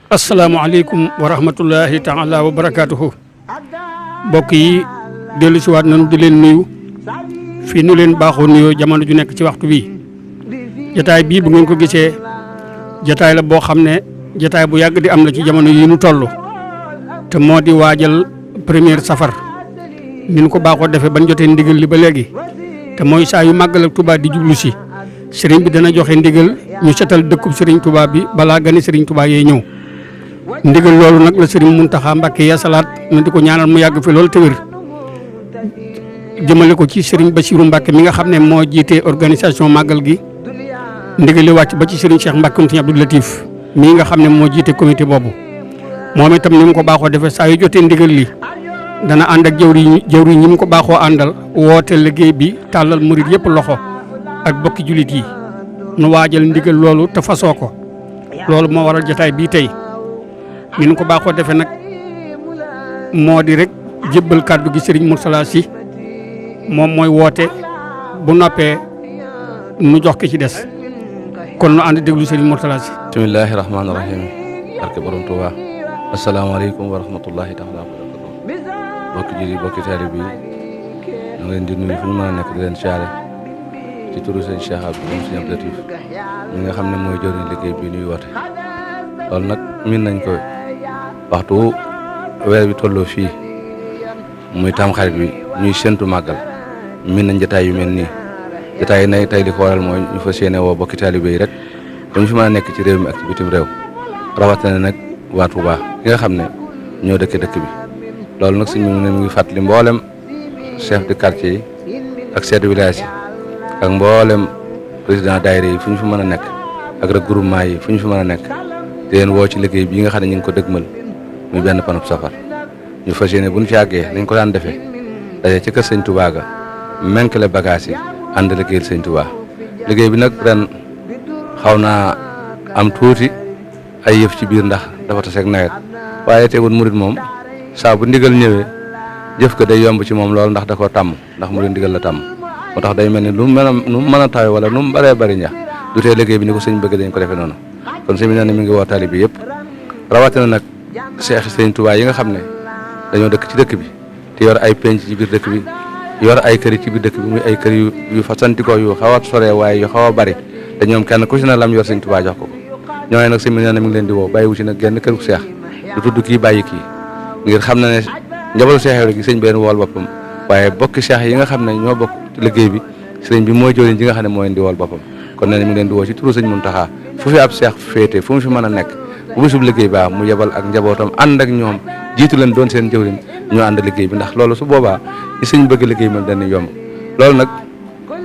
asalaamaaleykum wa rahmatullahi taala wa barakaatuhu mbokk yi dellu si waat nañu di leen nuyu fii nu leen baaxoo nuyoo jamono ju nekk ci waxtu bi jataay bii bu ngeen ko gisee jataay la boo xam ne jataay bu yàgg di am la ci jamono yi nu toll te moo di waajal première safar ni ñu ko baaxoo defee ban jotee ndigal li ba léegi te mooy saa yu màggal ak Touba di jublu si sëriñ bi dana joxe ndigal ñu setal dëkkub sëriñ Touba bi balaa gani sëriñ Touba yee ñëw ndigal loolu nag la sëriñ Mountakha Mbacké ya salaat na di ko ñaanal mu yàgg fi loolu te wér jëmale ko ci sëriñ Bassirou Mbacké mi nga xam ne moo jiite organisation màggal gi ndigal li wàcc ba ci sëriñ Cheikh Mbacké Sëriñ Abdou Latif mii nga xam ne moo jiite comité boobu moom itam ni mu ko baaxoo defee saa yu jotee ndigal li dana ànd ak jëwri ñi mu ko baaxoo àndal woote liggéey bi tàllal murit yëpp loxo ak bokki julit yi nu waajal ndigal loolu te fasoo ko loolu moo waral jotaay bii tey ni ñu ko baaxoo defee nag moo di rek jébbal kàddu gi Serigne Mourtala Sy moom mooy woote bu noppee nu jox ki ci des kon nu ànd déglu Serigne Mourtala Sy. bismillahi rahmaani rahim barke borom Tuubaa asalaamaaleykum wa rahmatullahi taala wa barakatuh bokki julli bokki taalib yi na nga leen di nuyu fu ñu mën a nekk di leen siyaare ci turu sëñ Cheikh Abdou Sëriñ Abdou Latif mi nga xam ne mooy jëriñ liggéey bi nuy woote loolu nag min nañ ko waxtu weer bi tolloo fii muy tamxarit bi ñuy séntu màggal min nañ jotaay yu mel nii jotaay yi nay tey li ko waral mooy ñu fas yéene woo bokki taalibe yi rek ba ñu fi mën a nekk ci réew mi ak ci bitim réew rawatina nag waa Touba ki nga xam ne ñoo dëkk bi loolu nag suñu ne mu ngi fàttali mboolem chef de quartier yi ak chef de village yi ak mboolem président daayira yi fu ñu fi mën a nekk ak regroupement yi fu ñu fi mën a nekk di leen woo ci liggéey bii nga xam ne ñu ngi ko dëgmal muy benn panub safar ñu fas yéene bu ñu ci àggee nañ ko daan defee daje ci kër sëñ Touba ga menkale bagage yi ànd liggéeyal sëñ Touba liggéey bi nag ren xaw naa am tuuti ay yëf ci biir ndax dafa taseeg nawet waaye teewul murit moom saa bu ndigal ñëwee jëf ko day yomb ci moom loolu ndax da koo tàmm ndax murit ndigal la tàmm moo tax day mel ni lu mu mën a tawe wala nu mu bëree bëri ñax du tee liggéey bi ni ko sëñ bëgg dañ ko defee noonu kon sëñ bi nee na mi ngi woo taalibe bi yëpp rawatina nag Cheikh sëñ Touba yi nga xam ne dañoo dëkk ci dëkk bi te yor ay penc ci biir dëkk bi yor ay kër ci biir dëkk bi muy ay kër yu fasantikoo yu xaw a sore waaye yu xaw a bëri te ñoom kenn ku ci na lam yor sëñ Touba jox ko ñooñu nag sëñ bi nee na mi ngi leen di woo bàyyiwu ci nag genn këru seex du tudd kii bàyyi kii ngir xam na ne njabalu seex rek sëñ benn wool boppam waaye bokki seex yi nga xam ne ñoo bokk ci liggéey bi sëñ bi mooy jëwriñ ji nga xam ne moo leen di wool boppam kon nee na mi ngi leen di woo ci turu sëñ Mountakha fu fi ab seex féete fu mu fi mën a nekk bu bisub liggéey baax mu yebal ak njabootam ànd ak ñoom jiitu leen doon seen jëwriñ ñoo ànd liggéey bi ndax loolu su boobaa ci sëñ bëgg liggéey moom dañuy yomb loolu nag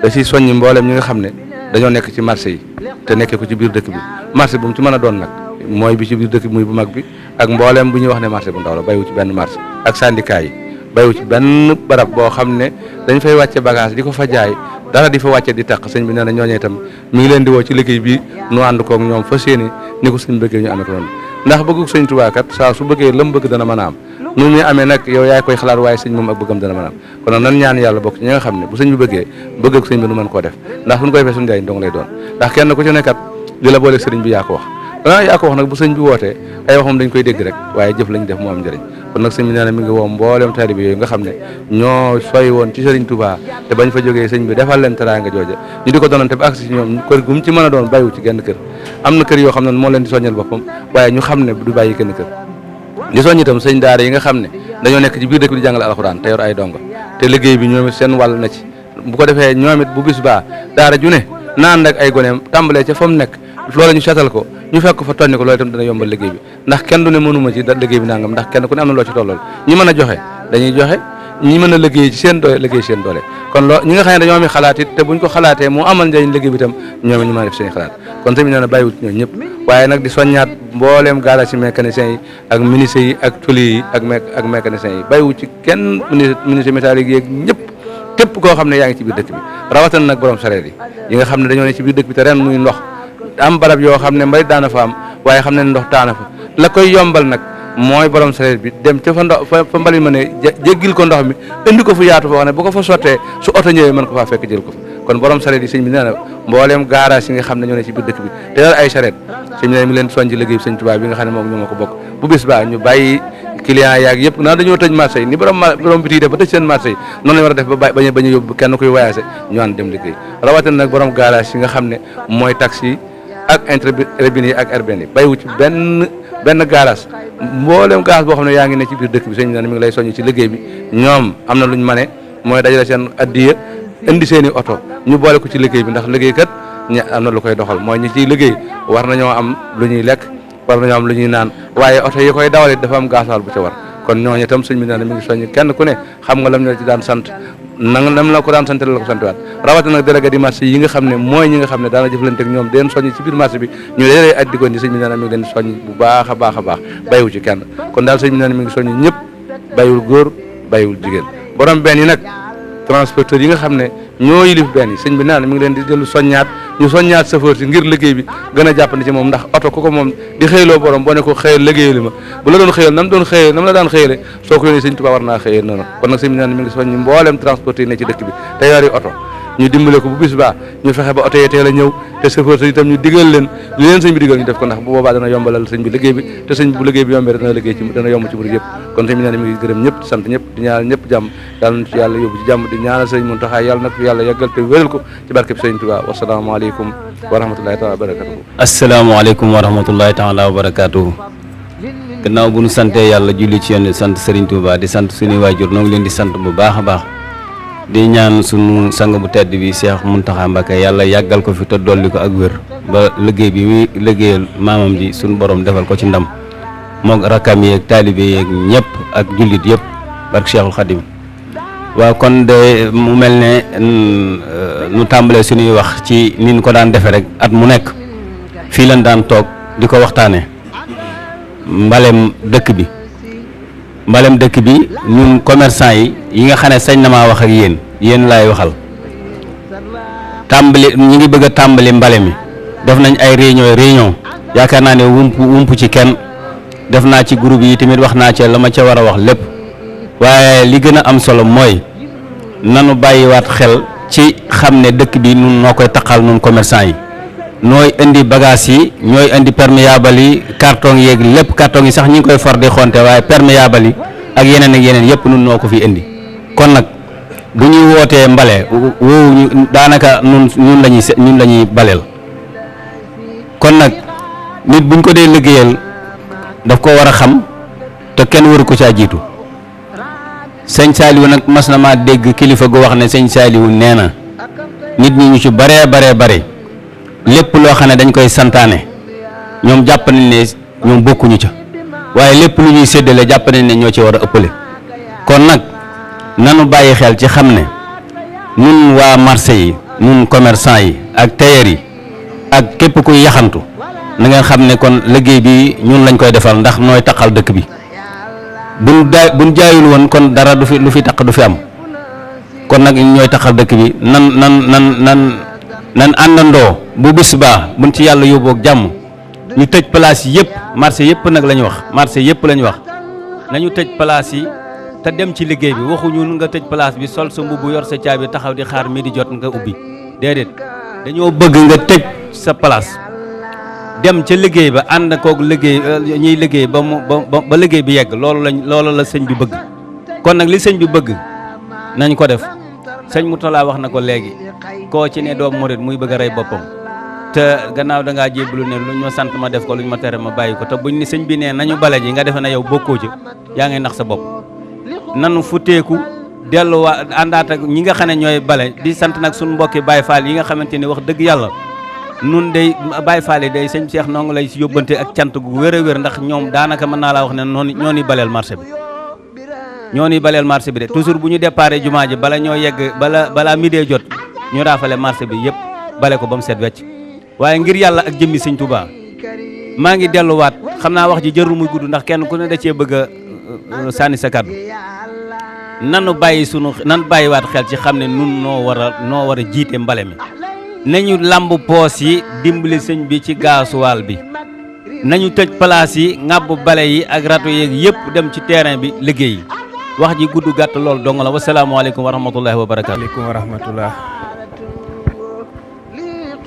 da ciy soññi mboolem ñi nga xam ne dañoo nekk ci marché yi te nekkee ko ci biir dëkk bi marché bu mu ci mën a doon nag mooy bi ci biir dëkk bi muy bu mag bi ak mboolem bu ñuy wax ne marché bu ndaw la bayiwu ci benn marché ak syndicat yi bayiwu ci benn barab boo xam ne dañ fay wàcce bagage di ko fa jaay dara di fa wàcce di taq sëñ bi nee na ñooñee itam mi ngi leen di woo ci liggéey bi nu ànd koog ñoom fas yéene ni ko sëñ bëggee ñu amee ko noonu ndax bëggu sëñ Tuubaa kat saa su bëggee lam bëgg dana mën a am nu muy amee nag yow yaay koy xalaat waaye sëñ moom ak bëggam dana mën a am kon nag nan ñaan yàlla bokk ci ñi nga xam ne bu sëñ bi bëggee bëgg ak sëñ bi nu mën koo def ndax fu ñu koy defee suñu njëriñ dong lay doon ndax kenn ku ci nekkat li la booleeg sëriñ bi yaa ko wax yaa ko wax nag bu sëñ bi wootee ay waxam dañ koy dégg rek waaye jëf lañ def mu am njëriñ kon nag sëñ bi nee na mi ngi woo mboolem taalibe yooyu nga xam ne ñoo soy woon ci sëriñ Touba te bañ fa jógee sëñ bi defal leen teraanga jooja ñu di ko donante ba agsi ci ñoom kër gu mu ci mën a doon bàyyiwu ci genn kër am na kër yoo xam ne moo leen di soññal boppam waaye ñu xam ne du bàyyi genn kër di soññ itam sëñ daara yi nga xam ne dañoo nekk ci biir dëkk bi di jàngale alxuraan te yor ay dongo te liggéey bi ñoom it seen wàll na ci bu ko defee ñoom it bu bis baa daara ju ne naan ak ay goneem tàmbalee ca fa mu nekk loola ñu seetal ko ñu fekk fa tonni ko loolu itam dana yombal liggéey bi ndax kenn du ne mënuma ci liggéey bi nangam ndax kenn ku ne am na loo ci tollool ñi mën a joxe dañuy joxe ñi mën a liggéey ci seen doole liggéey seen doole kon loolu ñi nga xam ne dañoo am xalaat it te buñ ko xalaatee mu amal njëriñ liggéey bi itam ñoom ñu mën a def seen xalaat kon tamit nee na bàyyiwut ñoom ñëpp waaye nag di soññaat mbooleem gaara ci mécaniciens yi ak menuisiers yi ak tôliers yi ak mécaniciens yi bàyyiwut ci kenn menuisier métallique yeeg ñëpp képp koo xam ne yaa ngi ci biir dëkk bi rawatina nag borom sareet yi nga xam ne dañoo ne ci biir dëkk bi te ren muy ndox am barab yoo xam ne mbay daana fa am waaye xam ne ndox taana fa la koy yombal nag mooy borom sareet bi dem ca fa ndox fa mbalit ma ne jéggil ko ndox mi indi ko fu yaatu foo xam ne bu ko fa sottee su oto ñëwee mën ko faa fekk jël ko fa kon borom sareet yi sëñ bi nee na mbooleem garage yi nga xam ne ñoo ne ci biir dëkk bi te yor ay sareet sëñ bi ne mi leen soñ ci liggéey bi sëñ Tuubaa bi nga xam ne moom ñoo ma ko bokk bu bis baa ñu bàyyi client yaag yëpp naa dañoo tëj marché yi ni borom biti def ba tëj seen marché yi noonu lañ war a def ba bañ a yóbbu kenn kuy voyagé ñu ànd dem liggéey rawatina nag borom garage yi nga xam ne mooy taxi ak intrabine yi ak urbaine yi bàyyiwu ci benn garage mboolem garage boo xam ne yaa ngi ne ci biir dëkk bi sëñ bi ne mi ngi lay soññ ci liggéey bi ñoom am na luñ mane mooy dajale seen addiya indi seen i oto ñu boole ko ci liggéey bi ndax liggéey kat am na lu koy doxal mooy ñi ciy liggéey war nañoo am lu ñuy lekk war nañoo am lu ñuy naan waaye oto yi koy dawal it dafa am gasoil bu ca war kon ñooñu itam sëñ bi ne mi ngi soññ kenn ku ne xam nga lam ñoo ci daan sant nam la ko daan sant la ko sant waat rawatina nag délégué di marché yi nga xam ne mooy ñi nga xam ne daana jëflante ak ñoom den soññ ci biir marché bi ñu léeg-léeg aj dikoon ci sëñ bi ne mi ngi leen soññ bu baax a baax a baax bàyyiwu ci kenn kon daal sëñ bi ne mi ngi soññ ñëpp bàyyiwul góor bàyyiwul jigéen borom benn yi nag transporteur yi nga xam ne ñoo yilif benn yi sëñ bi naan mi ngi leen di dellu soññaat ñu soññaat chauffeur si ngir liggéey bi gën a jàppandi ci moom ndax oto ku ko moom di xëyloo borom boo ne ko xëyal liggéeyali ma bu la doon xëyal nam la daan xëyale soo ko yónnee sëñ Tuubaa war naa xëyee noonu kon nag sëñ bi naan mi ngi soññ mboolem transporteur yi ne ci dëkk bi te yori oto ñu dimbale ko bu bis baa ñu fexe ba oto yi teel a ñëw te chauffeur si itam ñu digal leen li leen sëñ bi digal ñu def ko ndax bu boobaa dana yombalal sëñ bi liggéey bi te sëñ bi bu liggéey bi yombee dana yomb ci murid yëpp kon sëñ bi nee na mi ngi gërëm ñëpp di sant ñëpp di ñaanal ñëpp jàmm yàlla na ci yàlla yóbbu ci jàmm di ñaanal sëñ Muntaxa yàlla na ko yàlla yàggal te wéral ko ci barkeb sëñ Tuubaa wasalaamaaleykum wa rahmatullahi taala wa barakatuhu asalaamaaleykum wa rahmatullahi taala wa barakatuhu gannaaw bu ñu santee yàlla julli ci yéen sant Serigne Touba di sant suñuy waajur noo ngi leen di sant bu baax a baax di ñaan sunu sang bu tedd bi Cheikh Mountakha Mbacké yàlla yàggal ko fi te dolli ko ak wér ba liggéey bi muy liggéeyal maamam ji suñu borom defal ko ci ndam moog rakkam yeeg taalibe yeeg ñëpp ak jullit yëpp barke Cheikhul Khadim waaw kon de mu mel ne nu tàmbalee suñuy wax ci ni ñu ko daan defee rek at mu nekk fii lañ daan toog di ko waxtaanee mbalem dëkk bi ñun commerçant yi nga xam ne sañ na maa wax ak yéen laay waxal tàmbali ñi ngi bëgg a tàmbali mbale mi def nañ ay réunion yaakaar naa ne wump ci kenn def naa ci groupe yi tamit wax naa ci la ma ca war a wax lépp waaye li gën a am solo mooy nanu bàyyiwaat xel ci xam ne dëkk bi nun noo koy taqal nun commerçant yi nooy indi bagage yi ñooy indi perméable yi carton yeeg lépp carton yi sax ñi ngi koy for di xonte waaye perméable yi ak yeneen yëpp nun noo ko fi indi kon nag bu ñuy wootee mbale woowu daanaka ñun la ñuy baleel kon nag nit buñ ko dee liggéeyal daf ko war a xam te kenn waru ko caa jiitu sëñ Saliou nag mas na maa dégg kilifa gu wax ne sëñ Saliou nee na nit ñi ñu ci bare lépp loo xam ne dañ koy santaane ñoom jàpp nañ ne ñoom bokkuñu ca waaye lépp lu ñuy séddale jàpp nañ ne ñoo ci war a ëppale kon nag nanu bàyyi xel ci xam ne nun waa marché yi nun commerçant yi ak tailleur yi ak képp kuy yaxantu na ngeen xam ne kon liggéey bi ñun lañ koy defal ndax nooy taqal dëkk bi buñ jaayul woon kon dara lu fi taq du fi am kon nag ñooy taqal dëkk bi nan àndandoo bu bis baa buñ ci yàlla yóbboog jàmm ñu tëj place yëpp marché yëpp nag la ñu wax marché yëpp la ñu wax nañu tëj place yi te dem ci liggéey bi waxuñu nga tëj place bi sol sa mbubb yor sa caabi taxaw di xaar midi jot nga ubbi déedéet dañoo bëgg nga tëj sa place dem ca liggéey ba ànd koog liggéey ñuy liggéey ba liggéey bi yegg loolu la sëñ bi bëgg kon nag li sëñ bi bëgg nañ ko def sëñ Moutalla wax na ko léegi koo ci ne doom murit muy bëgg a rey boppam te gannaaw da ngaa jébbalu ne luñ ma sant ma def ko luñ ma tere ma bàyyi ko te buñ ni sëñ bi ne nañu bale ji nga defe na yow bokkoo ci yaa ngay nax sa bopp nanu futeeku delluwaat àndaat ak ñi nga xam ne ñooy bale di sant nag suñu mbokki Baye Fall yi nga xamante ni wax dëgg yàlla nun day Baye Fall yi day sëñ Cheikh noo ngi lay si yóbbante ak cant gu wér a wér ndax ñoom daanaka mën naa laa wax ne ñoo ni baleel marché bi ñoo ni baleel marché bi de toujours bu ñu déparé jumaa ji bala ñoo yegg balaa midee jot ñu raafale marché bi yëpp bale ko ba mu set wecc waaye ngir yàlla ak jëmmi sëñ Touba maa ngi delluwaat xam naa wax ji jërul muy gudd ndax kenn ku ne da cee bëgg a sànni sa kàddu nan bàyyiwaat xel ci xam ne nun noo war a jiite mbale mi nañu lamb poos yi dimbali sëñ bi ci gaasuwaal bi nañu tëj place yi ŋàbb bale yi ak rato yeeg yëpp dem ci terrain bi liggéey wax ji gudd gàtt loolu dong la wasalaamaaleykum wa rahmatullahi wa barakaatu. waaleykum wa rahmatullah.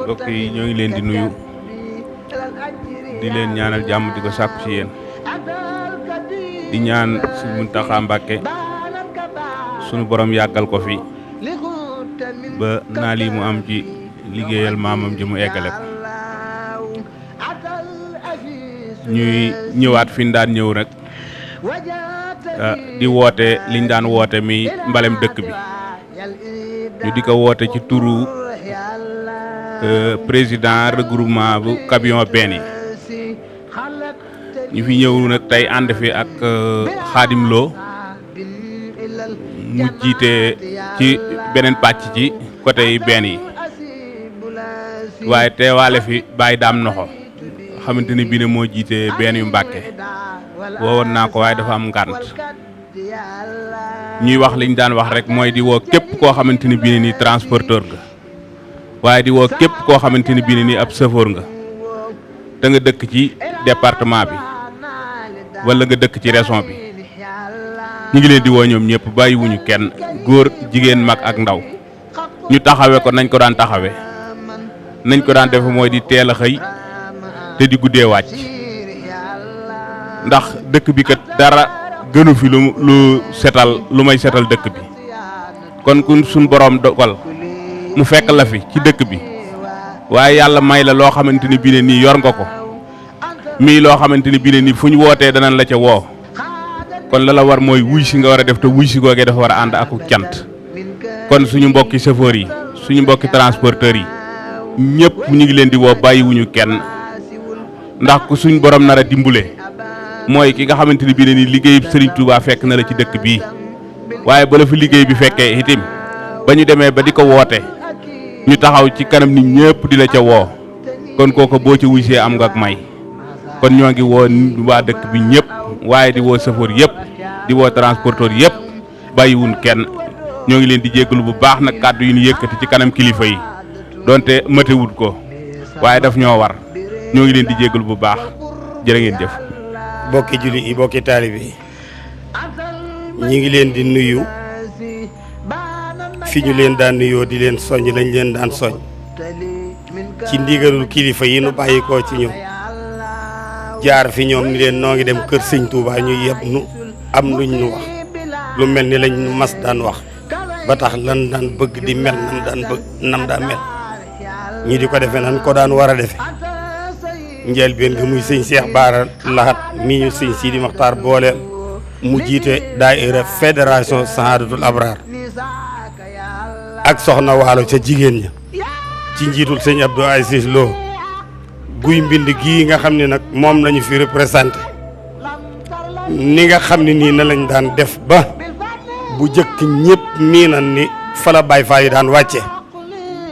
mbokk yi ñoo ngi leen di nuyu di leen ñaanal jàmm di ko sàkku ci yéen di ñaan Sëriñ Muntaxa Mbàkke sunu borom yàggal ko fi ba naa lii mu am ci liggéeyal maamam ji mu eggale ko ñuy ñëwaat fi ñu daan ñëw nag di woote liñ daan woote mi mbalem dëkk bi ñu di ko woote ci turu président regroupement bu camion benn yi ñu fi ñëw nag tey ànd fi ak Xaadim Lo mu jiite ci beneen pàcc ci côté yi benn yi waaye teewaale fi Baye Daam Noxo xamante ni bii ne moo jiite benn yu Mbàkke woowoon naa ko waaye dafa am ngànt ñuy wax liñ daan wax rek mooy di woo képp koo xamante ni bii ne nii transporteur nga waaye di woo képp koo xamante ni bii ne nii ab chauffeur nga te nga dëkk ci département bi wala nga dëkk ci région bi ñu ngi leen di woo ñoom ñëpp bàyyiwuñu kenn góor jigéen mag ak ndaw ñu taxawe ko nañ ko daan taxawe nañ ko daan defe mooy di teel a xëy te di guddee wàcc ndax dëkk bi kat dara gënu fi lu setal lu may setal dëkk bi kon kun suñ borom dogal mu fekk la fi ci dëkk bi waaye yàlla may la loo xamante ni bii ne nii yor nga ko mii loo xamante ni bii ne nii fu ñu wootee danañ la ca woo kon la war mooy wuy si nga war a def te wuy si googee dafa war a ànd ak cant kon suñu mbokki chauffeur yi suñu mbokki transporteurs yi ñëpp ñu ngi leen di woo bàyyiwuñu kenn ndax ku suñ borom nar a dimbule mooy ki nga xamante ni bii ne nii liggéey Serigne Touba fekk na la ci dëkk bii waaye ba la fi liggéey bi fekkee itim ba ñu demee ba di ko woote ñu taxaw ci kanam nit ñëpp di la ca woo kon kooku boo ca wuysee am nga ak may kon ñoo ngi woo waa dëkk bi ñëpp waaye di woo chauffeur yëpp di woo transporteur yëpp bàyyiwun kenn ñoo ngi leen di jéggalu bu baax nag kàddu yu ñu yëkkati ci kanam kilifa yi donte matewut ko waaye daf ñoo war ñoo ngi leen di jéggalu bu baax jërë ngeen jëf. bokki julli yi bokki taalibe yi ñi ngi leen di nuyu fi ñu leen daan nuyoo di leen soññ lañ leen daan soññ ci ndigalul kilifa yi nu bàyyi ko ci ñoom jaar fi ñoom ni leen noo ngi dem kër sëñ Touba ñu yeb nu am luñ nu wax lu mel ni lañ nu mas daan wax ba tax lan daan bëgg di mel nam daan mel ñi di ko defe nan ko daan war a defe njëlbéen nga muy sëñ Cheikh Bara Lahat mi ñu sëñ Sidi Maxtaar booleel mu jiite daayira fédération Sahadatul Abrar ak soxna waalo ca jigéen ña ci njiitul sëñ Abdou Aziz Lo guy mbind gii nga xam ne nag moom lañu fi représenté ni nga xam ne nii na lañ daan def ba bu jëkk ñëpp mii nan ni fala Baay Faal yi daan wàcce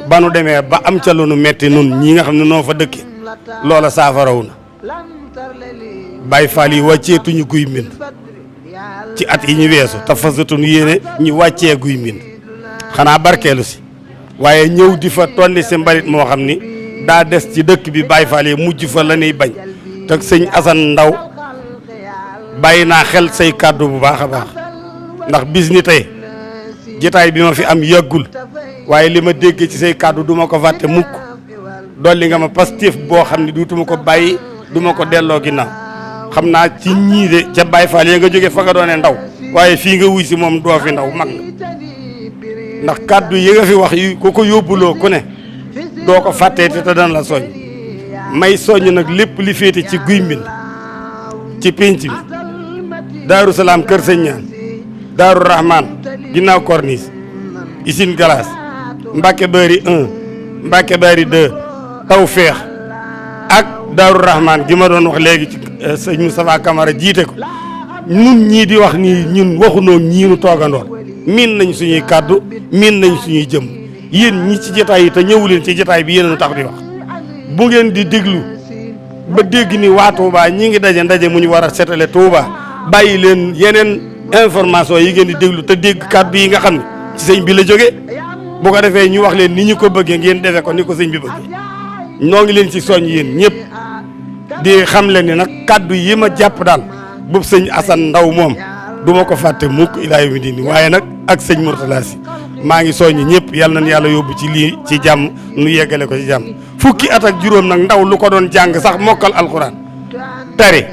ba nu demee ba am ca lu nu metti nun ñi nga xam ne noo fa dëkke loola saafaraw na Baay Faal yi wàcceetuñu guy mbind ci at yi ñu weesu te fasatuñu yéene ñu wàccee guy mbind xanaa barkeelu si waaye ñëw di fa tonni si mbalit moo xam ni daa des ci dëkk bi Baay Faal yi mujj fa la ñuy bañ te sëñ Asan Ndaw bàyyi naa xel say kàddu bu baax a baax ndax bis ni tey jotaay bi ma fi am yàggul waaye li ma dégg ci say kàddu duma ko fàtte mukk dolli nga ma pastéef boo xam ne duutuma ko bàyyi duma ko delloo ginnaaw xam naa ci ñii de ca Baay Faal yi nga jóge fa nga doone ndaw waaye fii nga wuy si moom doo fi ndaw mag ndax kàddu yi nga fi wax yi ku ko yóbbuloo ku ne doo ko fàttee te dana la soññ may soññ nag lépp li féete ci guy mbind ci pénc bi Daaru Salaam Kër Sëñ Ñaan Daaru Rahman ginnaaw Corniche Usine Glace Mbacke Bari 1 Mbacke Bari 2 Tawfeex ak Daaru Rahman gi ma doon wax léegi ci sëñ Moustapha Camara jiite ko ñun ñii di wax nii ñun waxunoo ñii nu toogandoon miin nañ suñuy kàddu miin nañ suñuy jëm yéen ñi ci jotaay yi te ñëwu leen ci jotaay bi yéen a tax di wax bu ngeen di déglu ba dégg ni waa Touba ñi ngi daje ndaje mu ñu war a setale Touba bàyyi leen yeneen information yi ngeen di déglu te dégg kàddu yi nga xam ne ci sëñ bi la jóge bu ko defee ñu wax leen ni ñu ko bëggee ngeen defee ko ni ko sëñ bi bëggee ñoo ngi leen ci soññ yéen ñëpp di xam le ni nag kaddu yi ma jàpp daal boobu sëñ Assane Ndaw moom du ma ko fàtte mukk ilaa yawmi diin waaye nag ak sëñ Mourtala si maa ngi soññi ñëpp yal nañu yàlla yóbbu ci lii ci jàmm nu yeggale ko ci jàmm fukki at ak juróom nag ndaw lu ko doon jàng sax mokkal alxuraan tari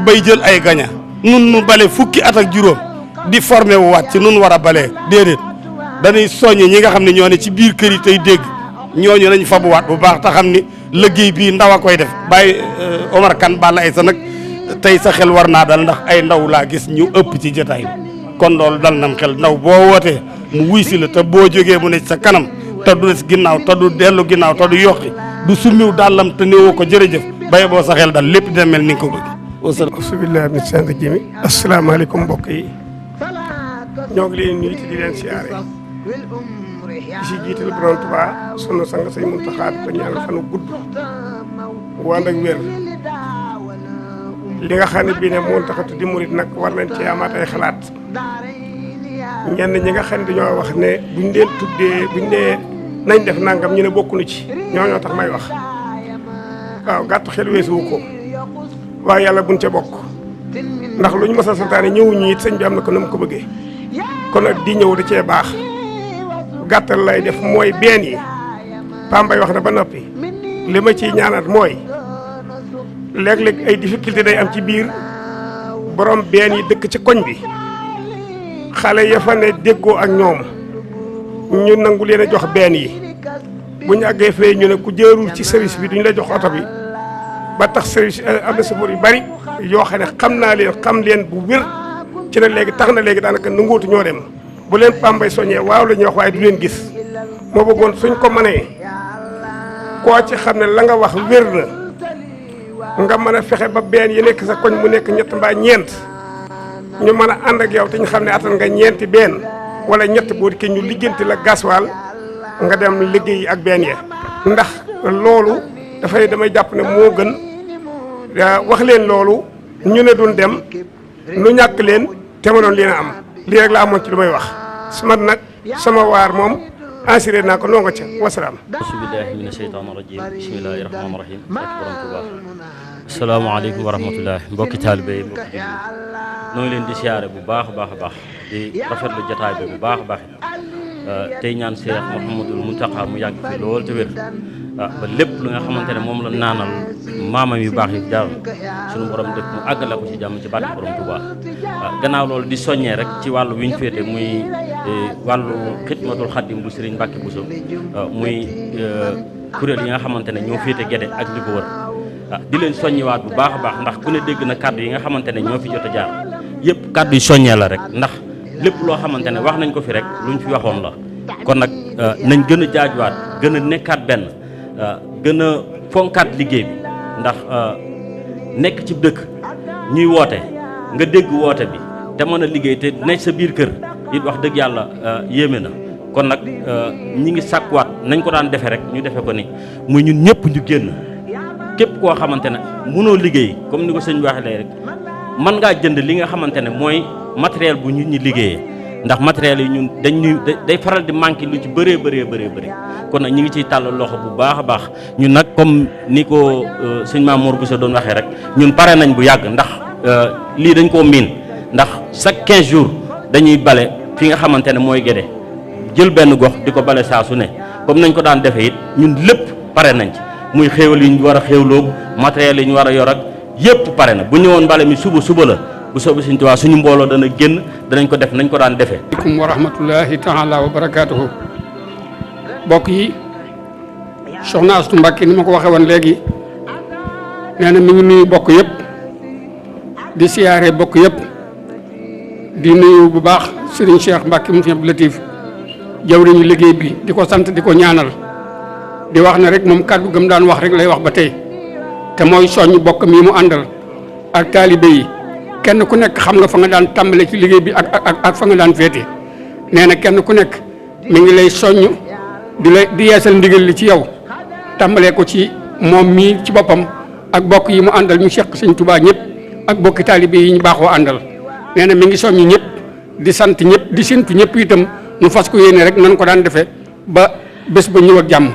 bay jël ay gaña nun nu bale fukki at ak juróom di formé wu waat ci nun war a balee déedéet dañuy soññi ñi nga xam ne ñoo ne ci biir kër yi tey dégg ñooñu nañ fabuwaat bu baax te xam ni liggéey bii ndaw a koy def bàyyi Omar Kane Balla ay sa nag tey sa xel war naa dal ndax ay ndaw laa gis ñu ëpp ci jotaay bi kon loolu dal nam xel ndaw boo wootee mu wuy si la te boo jógee mu ne sa kanam te du des ginnaaw te du dellu ginnaaw te du yokki du summiw dàllam te néewoo ko jërëjëf baye boo sa xel dal lépp dina mel ni nga ko bëgg. asubillahi min saan rajim asalaamaaleykum mbokk yi ñoo ngi leen nuyu di leen siyaare di si jiital borom Tuubaa sunu sang Sëñ Muntaxaa di ko ñaanal fanu gudd wànd ak wér li nga xam ne bii ne moo tax a tuddi murit nag war nañ ci amaat ay xalaat ñenn ñi nga xam ne dañoo wax ne buñ leen tuddee buñ nee nañ def nangam ñu ne bokkuñu ci ñoo tax may wax waaw gàttu xel weesuwu ko waaye yàlla buñ ca bokk ndax luñ mës a santaane ñëwuñu it sëñ bi am na ko na mu ko bëggee kon nag di ñëw da cee baax gàttal lay def mooy benn yi Pambay wax na ba noppi li ma ciy ñaanat mooy léeg-léeg ay difficulté day am ci biir borom benn yi dëkk ci koñ bi xale ya fa ne déggoo ak ñoom ñu nangu leen a jox benn yi bu ñu àggee fee ñu ne ku jërul ci service bi duñ la jox oto bi ba tax service am na chauffeur yu bari yoo xam ne xam leen bu wér ci na léegi tax na léegi daanaka nangootu ñoo dem bu leen Pambay soññee waaw la ñuy wax waaye du leen gis moo bëggoon suñ ko mënee koo ci xam ne la nga wax wér na nga mën a fexe ba benn yi nekk sa koñ mu nekk ñett mbaa ñeent ñu mën a ànd ak yow te ñu xam ne attan nga ñeenti benn wala ñett boo dikkee ñu lijjanti la gaswaal nga dem liggéey ak benn ya ndax loolu damay jàpp ne moo gën wax leen loolu ñu ne duñ dem nu ñàkk leen te ma doon leen a am lii rek la amoon ci lu may wax su man nag sama waar moom assuré naa ko nongo ca wasalaam. bismillahi mina sheytaani rajim bismillahi rahmaani rahim ak borom Tuubaa asalaamaaleykum wa rahmatullah mbokki taalibe yi mbokki jullit noo ngi leen di siyaare bu baax a baax a baax di rafetlu jotaay bi bu baax a baax tey ñaan Seex Muhammadul Muntaqa mu yàgg fi lool te wér ba lépp lu nga xamante ne moom la naanal maamam yu baax yi jaar suñu borom def mu àggale ko ci jàmm ci barke borom Tuubaa gannaaw loolu di soññee rek ci wàllu wi ñu féete muy wàllu xidmatul xaddim bu Sëriñ Mbàkke Buso muy kuréel yi nga xamante ne ñoo féete Gede ak li ko wër di leen soññiwaat bu baax a baax ndax ku ne dégg na kàddu yi nga xamante ne ñoo fi jot a jaar yëpp kàddu yi soññee la rek ndax lépp loo xamante ne wax nañ ko fi rek luñ fi waxoon la kon nag nañ gën a jaajuwaat gën a nekkaat benn gën a fonkaat liggéey bi ndax nekk ci dëkk ñuy woote nga dégg woote bi te mën a liggéey te nekk sa biir kër it wax dëgg yàlla yéeme na kon nag ñi ngi sàkkuwaat nañ ko daan defee rek ñu defe ko ni muy ñun ñëpp ñu génn képp koo xamante ne mënoo liggéey comme ni ko sëñ bi waxee léegi rek mën ngaa jënd li nga xamante ne mooy matériel bu nit ñi liggéeyee ndax matériel yi ñun day faral di manqué lu ci bëree kon nag ñi ngi ciy tàllal loxo bu baax a baax ñun nag comme ni ko sëñ Mamour Bousso doon waxee rek ñun pare nañ bu yàgg ndax lii dañ koo miin ndax chaque 15 jours dañuy bale fi nga xamante ne mooy Gede jël benn gox di ko bale saa su ne comme nañ ko daan defee it ñun lépp pare nañ ci muy xéewal yi ñu war a xéewloog matériel yi ñu war a yor ak yëpp pare na bu ñëwoon bale mi suba la bu soobee Sëñ Tuubaa suñu mbooloo dana génn danañ ko def nañ ko daan defee. aleykum wa rahmatullahi taala wa barakaatuhu mbokk yi soxna Astu Mbàkke ni ma ko waxee woon léegi nee na mi ngi nuyu bokk yëpp di siyaare bokk yëpp di nuyu bu baax Serigne Cheikh Mbàkke mu Sëñ Abdou Latif jawriñu liggéey bi di ko sant di ko ñaanal di wax ne rek moom kàddu gëm daan wax rek lay wax ba tey te mooy soññ bokkam yi mu àndal ak taalibe yi kenn ku nekk xam nga fa nga daan tàmbale ci liggéey bi ak fa nga daan féete nee na kenn ku nekk mi ngi lay soññ di yeesal ndigal li ci yow tàmbalee ko ci moom mii ci boppam ak bokk yi mu àndal ñu Seex Sëñ Tuubaa ñëpp ak bokki taalibe yi ñu baaxoo àndal nee na mi ngi soññ ñëpp di sant ñëpp di séntu ñëpp itam nu fas ko yéene rek nan ko daan defee ba bés ba ñëw ak jàmm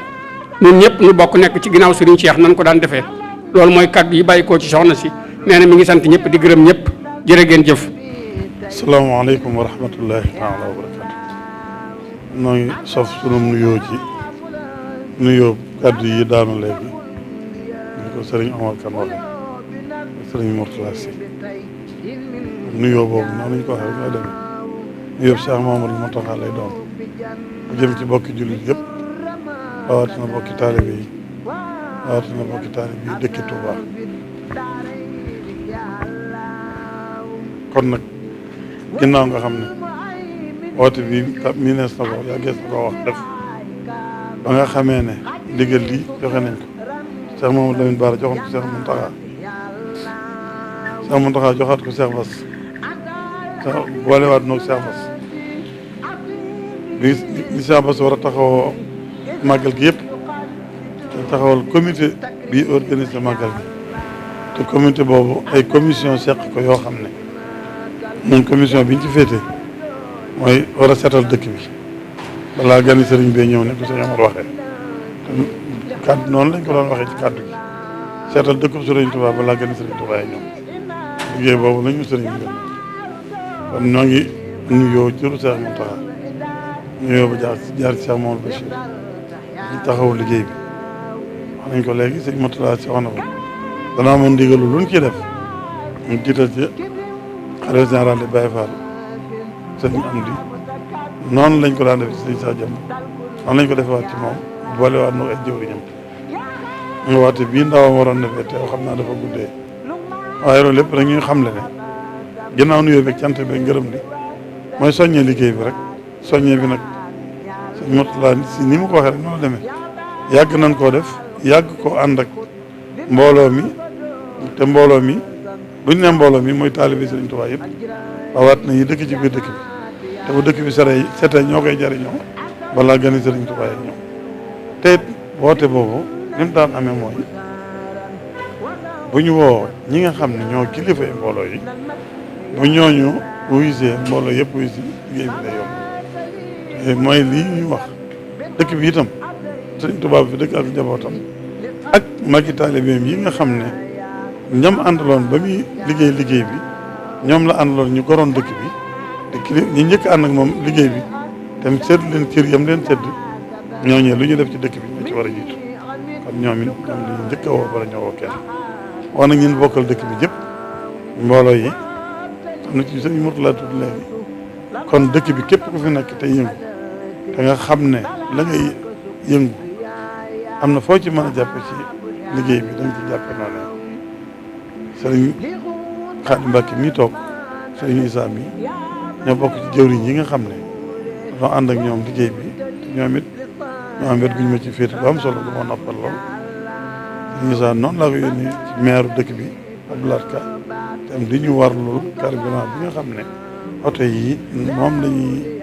ñun ñëpp nu bokk nekk ci ginnaaw Serigne Cheikh nan ko daan defee loolu mooy kaddu yi bàyyi koo ci soxna si nee na mi ngi sant ñëpp di gërëm ñëpp jërë ngeen jëf. asalaamaaleykum wa rahmatullahi taala wa barakatu. noo ngi sof sunu nuyoo ci nuyoo kaddu yi daanu léegi ni ko sëriñ Omar Kane waxee sëriñ Mourtala Si nuyoo boobu noonu ñu ko waxee ñoo dem nuyoo Cheikh Mamadou Mountakha lay doon mu jëm ci bokki jullit yëpp rawatina bokki taalibe yi rawatina bokki taalibe yi dëkki Touba. kon nag ginnaaw nga xam ne woote bi miinees na ko yàggees na ko wax def ba nga xamee ne ndigal lii joxe nañ ko Cheikh Mamadou Lamine Bara joxoon ko Cheikh Mountakha Cheikh Mountakha joxaat ko Cheikh Bass boolewaat noog Cheikh Bass bi Cheikh Bass war a taxawoo màggal gi yëpp te taxawal comité bi organisé màggal gi te comité boobu ay commission seq ko yoo xam ne ñun commission bi ñu ci féete mooy war a seetal dëkk bi balaa gani sëriñ bee ñëw ne ko sëñ Amar waxee te kàddu noonu lañ ko doon waxee ci kàddu gi seetal dëkk bu sëriñ Tuubaa balaa gani sëriñ Tuubaa yi ñëw liggéey boobu lañu sëriñ bi gën kon ñoo ngi nuyoo jëru Cheikh Mountakha nuyoo ba jaar ci Cheikh Mamadou Bachir ñu taxaw liggéey bi wax nañ ko léegi sëñ Mourtala si wax na ko danaa moon ndigalu luñ ciy def ñu jiital ci xalifa général di Baye Fall sëñ Amdi noonu lañ ko daan def ci sëñ Sa Jàmm noonu lañ ko defewaat ci moom boolewaat no ay jëwriñam nga waate bii ndawam waroon defee te xam naa dafa guddee waaye loolu lépp rek ñuy xamle ne ginnaaw nuyoo beeg cant beeg ngërëm li mooy soññee liggéey bi rek soññee bi nag sëñ Mourtala si ni mu ko waxee rek noonu la demee yàgg nañ koo def yàgg koo ànd ak mbooloo mi te mbooloo mi buñ ne mbooloo mi mooy taalibe Sëriñ Tuubaa yëpp wawaat na yi dëkk ci biir dëkk bi te bu dëkk bi setee ñoo koy jariñoo balaa gani Sëriñ Tuubaa yi ñëw te woote boobu ni mu daan amee mooy bu ñu woo ñi nga xam ne ñoo kilifa mbooloo yi bu ñooñu wuyusee mbooloo yëpp wuyu si liggéey bi day yomb te mooy lii ñuy wax dëkk bi itam Sëriñ Tuubaa bi fi dëkk ak njabootam ak magi taalibeem yi nga xam ne ñoom àndaloon ba muy liggéey bi ñoom la àndaloon ñu goroon dëkk bi te kili ñi njëkk ànd ak moom liggéey bi tam sedd leen cër yam leen sedd ñooñee lu ñu def ci dëkk bi ñu ci war a jiitu kon ñoom it ñoom dañu njëkk a woo bala ñoo woo kenn wax nag ñun bokkal dëkk bi jëpp mbooloo yi xam na ci sëñ Mourtala tudd léegi kon dëkk bi képp ku fi nekk te yëngu te nga xam ne la ngay yëngu am na foo ci mën a jàppe ci liggéey bi dañ ci jàppe noonu sëriñ Xaadim Mbàkke mii toog sëriñ Isaa mi ñoo bokk ci jëwriñ yi nga xam ne dañoo ànd ak ñoom liggéey bi te ñoom it ñoo am wet guñ ma ci féete bu am solo bu ma noppal lool sëriñ Isaa noonu laa ko yónni ci maire dëkk bi Abdoulaye Ka te am di ñu warlul carburant bi nga xam ne oto yi moom lañuy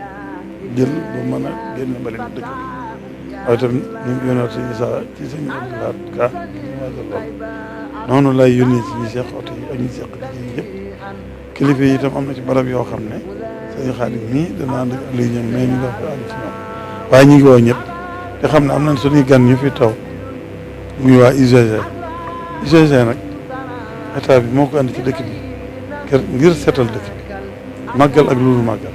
jël ba mën a génn mbalit dëkk bi waaye itam ñu ngi yónnee sëñ Isaa ci sëñ Abdoulaye Ka ñu waajal lool noonu lay yónnee ci ñi seq oto yi ak ñi seq liggéey yëpp kilifa yi itam am na ci barab yoo xam ne sëñ Xaadim mii dana ànd ak Aliou ñoom mais ñu nga fa ànd ci ñoom waaye ñu ngi woo ñëpp te xam ne am nañ suñuy gan ñu fi taw muy waa UGC nag état bi moo ko andi ci dëkk bi ngir seetal dëkk bi màggal ak loolu màggal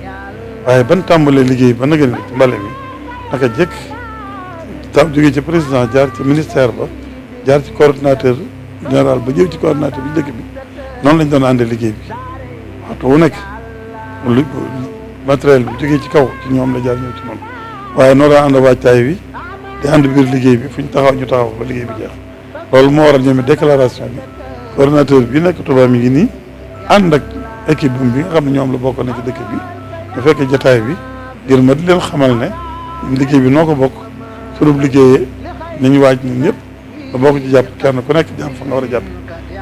waaye ban tàmbalee liggéey ba nag ci mbale mi naka jëkk tam jógee ci président jaar ci ministère ba jaar ci coordinateur général ba jëw ci coordinateur bi dëkk bi noonu lañ doon àndee liggéey bi waxtu wu nekk lu matériel bi jógee ci kaw ci ñoom la jaar ñëw ci noonu waaye noo daan ànd waajtaay wi di ànd biir liggéey bi fu ñu taxaw ñu taxaw ba liggéey bi jeex loolu moo waral ñoom déclaration bi coordinateur bi nekk Touba mi ngi nii ànd ak équipe bi nga xam ne ñoom la bokk na ci dëkk bi bu fekkee jotaay bi ngir ma di leen xamal ne liggéey bi noo ko bokk surub liggéeyee nañu waaj ñun ñëpp ba bokk ci jàpp kenn ku nekk jàpp fa nga war a jàpp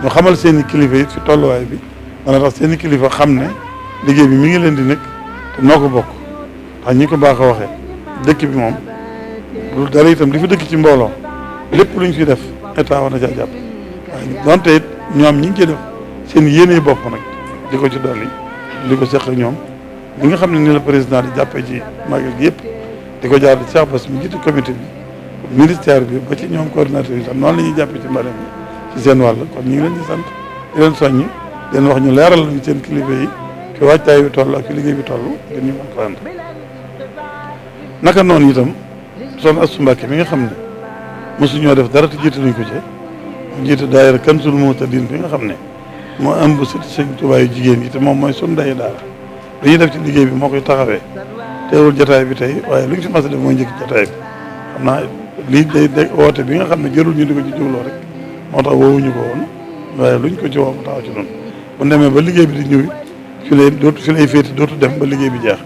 ñu xamal seen i kilifa yi fi tolluwaay bi dana tax seen i kilifa xam ne liggéey bi mi ngi leen di nekk te noo ko bokk ndax ñi ko baax a waxee dëkk bi moom lu dara itam li fi dëkk ci mbooloo lépp lu ñu fi def état war na caa jàpp waaye donte it ñoom ñi ngi ciy def seen yéene bopp nag di ko ci dolli di ko seq ak ñoom li nga xam ne ni la président di jàppee ci magal gi yëpp di ko jaar di Cheikh Bass mi jiite comité bi ministère bi ba ci ñoom coordinateur yi tam noonu la ñuy jàppee ci mbale mi ci seen wàll kon ñu ngi leen di sant di leen soññi di leen wax ñu leeral lañu seen kilifa yi fi waajtaay bi toll ak fi liggéey bi toll ngeen ñu mën ko ànd naka noonu itam soxna Astou Mbacké mi nga xam ne mosuñoo def dara te jiite luñ ko ci mu jiite daayira Kanzul Muhtadin bi nga xam ne moo ëmb si sëñ Tuubaa yu jigéen yi te moom mooy sunu dayi daara lu ñuy def ci liggéey bi moo koy taxawee teewul jotaay bi tey waaye lu ñu fi mas a def mooy njëkk jotaay bi xam naa lii day woote bi nga xam ne jërul ñu di ko ci jugloo rek moo tax woowuñu ko woon waaye luñ ko ci woo mu taxaw ci noonu bu demee ba liggéey bi di ñëw fi lay féete dootu dem ba liggéey bi jeex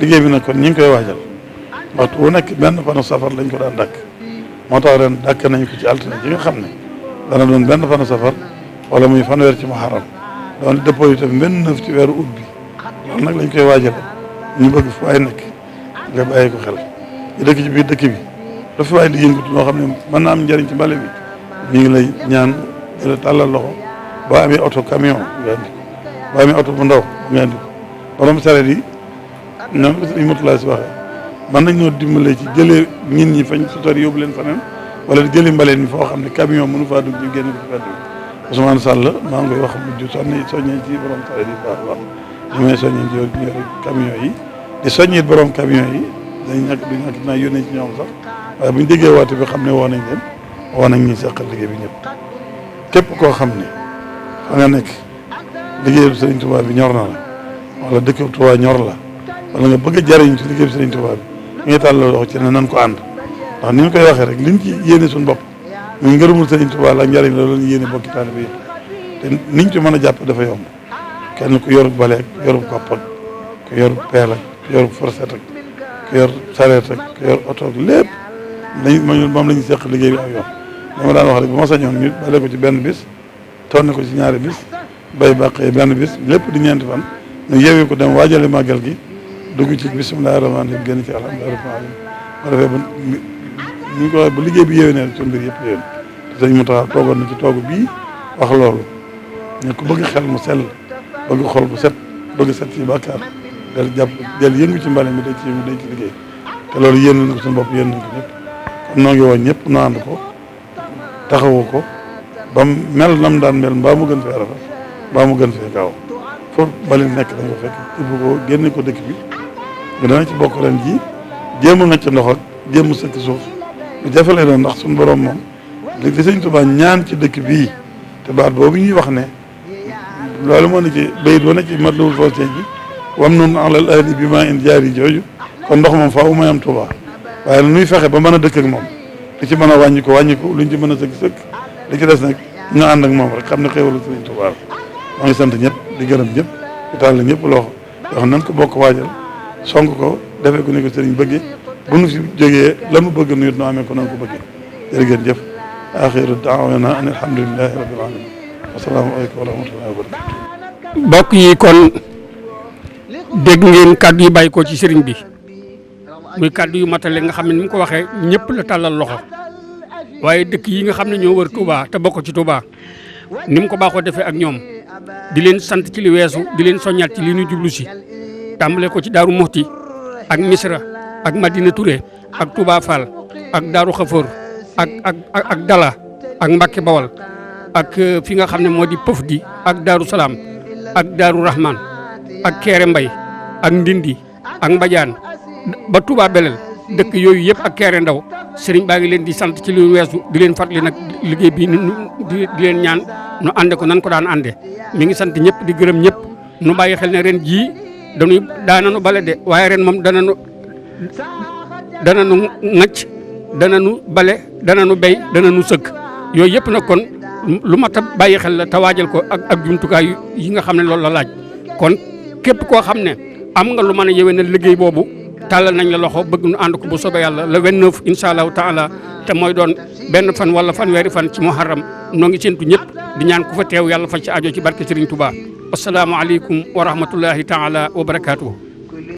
liggéey bi nag kon ñi ngi koy waajal waxtu wu nekk benn fanu safar lañ ko daan dàkk moo tax ren dàkk nañ ko ci altine ji nga xam ne dana doon benn fanu safar wala muy fanweer ci muharram doon dëppoo itam 29 ci weeru ut bi loolu nag lañ koy waajale ñu bëgg fu waay nekk nga bàyyi ko xel ñu dëkk ci biir dëkk bi dafa waay di yëngatu loo xam ne mën naa am njëriñ ci mbale bi ñu ngi lay ñaan di la tàllal loxo boo amee oto camion nga andi ko boo amee oto bu ndaw nga andi ko borom sareet yi ñoom ko sëñ Mutulaa si waxee mën nañ ñoo dimbale ci jëlee nit ñi fañ su sori yóbbu leen faneen wala di jëlee mbaleen mi foo xam ne camion mënu faa dugg ñu génn ko ci fedd bi Ousmane Sall maa ngi koy wax mujj soññee ci borom sareet yi baax baax ñu may soññee ci ñori camion yi di soññit borom camion yi dañ ñàkk du ñàkk dinaa yónnee ci ñoom sax waaye bu ñu déggee woote bi xam ne woo nañ leen woo nañ ñi seqal liggéey bi ñëpp képp koo xam ne fa nga nekk liggéeyu Sëriñ Tuubaa bi ñor na la wala dëkk Tuubaa ñor la wala nga bëgg a jariñ ci liggéeyu Sëriñ Tuubaa bi ñu ngi tàllal loxo ci ne nan ko ànd ndax ni ñu koy waxee rek liñ ci yéene suñu bopp muy ngërëmul Sëriñ Tuubaa la njariñ la loolu yéene bokki taalibe yëpp te niñ ci mën a jàpp dafa yomb kenn ku yorub bale ak ku yorub kopp ak ku yorub peel ak ku yorub fourchette ak ku yor sareet ak ku yor oto ak lépp moom la ñu seq liggéey bi ak yoon dama daan wax rek bu ma sañoon ñu bale ko ci benn bis tonne ko ci ñaari bis bay bàqee benn bis lépp di ñeenti fan ñu yeewee ko dem waajale màggal gi dugg ci bisimilah rahmaani rahiim génn ci alhamdulilah rabbil alamin ma defee ba ñu ko waxee bu liggéey bi yéwee ne suñu mbir yëpp yéwén te sëñ Mountakha toogoon na ci toogu bii wax loolu ne ku bëgg xel mu sell bëgg xol bu set bëgg set ci bàkkaar del jàpp del yëngu ci mbale mi day ci liggéey te loolu yéen nañ ko suñu bopp yéen nañ ko ñëpp kon noo ngi woon ñëpp nu ànd ko taxawu ko ba mel nam daan mel mbaa mu gën fee rafet mbaa mu gën fee gaaw foofu mbali nekk dañ ko fekk ibu ko génne ko dëkk bi nga dana ci bokk ren ji jéem a ngacc ndox ak jéem a sëkk suuf lu jafe lay doon ndax suñu borom moom li sëñ Tuubaa ñaan ci dëkk bii te baat boobu ñuy wax ne loolu moo ne ci bayit wane ci matlabul fawzayni ji wam nun alal ahli bi maa in jaari jooju kon ndox moom faaw may am Tuubaa waaye nuy fexe ba mën a dëkk ak moom li ci mën a wàññi ko luñ ci mën a sëkk li ci des nag ñu ànd ak moom rek xam ne xéwalu Sëriñ Tuubaa maa ngi sant ñëpp di gërëm ñëpp di tàll ñëpp loxo yoo xam nan ko bokk waajal song ko defee ko ni ko sëriñ bëggee bu nu fi jógee la mu bëgg nuyut nu amee ko noonu ko bëggee jërë ngeen jëf axiru daawana an alhamdulilahi rabbil alamin assalaamu aleykum wa rahmatullahi wa barakatu mbokk yi kon dégg ngeen kàddu yi bàyyi ko ci sëriñ bi muy kàddu yu matale nga xam ne ni mu ko waxee ñëpp la tàllal loxo waaye dëkk yi nga xam ne ñoo wër Touba te bokk ci Touba ni mu ko baaxoo defee ak ñoom di leen sant ci li weesu di leen soññaat ci li ñu jublu si tàmbale ko ci Daaru Muxti ak Misra ak Madina Touré ak Touba Fall ak Daaru Xafoor ak Dala ak Mbacke Bawal ak fi nga xam ne moo di Pëf di ak Daaru Salaam ak Daaru Rahman ak Kéré Mbay ak Ndindi ak Mbadiane ba Touba Belel dëkk yooyu yëpp ak Kéré Ndaw sëriñ baa ngi leen di sant ci lu weesu di leen fàttali nag liggéey bi di leen ñaan nu ànde ko nan ko daan ànde mi ngi sant ñëpp di gërëm ñëpp nu bàyyi xel ne ren jii daananu bale de waaye ren moom dananu ŋacc dananu bale dananu béy dananu sëkk yooyu yëpp nag kon lu mat a bàyyi xel la te waajal ko ak jumtukaay yi nga xam ne loolu la laaj kon képp koo xam ne am nga lu mën a yéwénal liggéey boobu tàllal nañ la loxo bëgg nu ànd ko bu soobee yàlla le 29 incha allahu taala te mooy doon benn fan wala fanweeri fan ci muharram noo ngi séntu ñëpp di ñaan ku fa teew yàlla faj ci aajo ci barke Serigne Touba asalaamaaleykum wa rahmatullahi taala wa barakaatuhu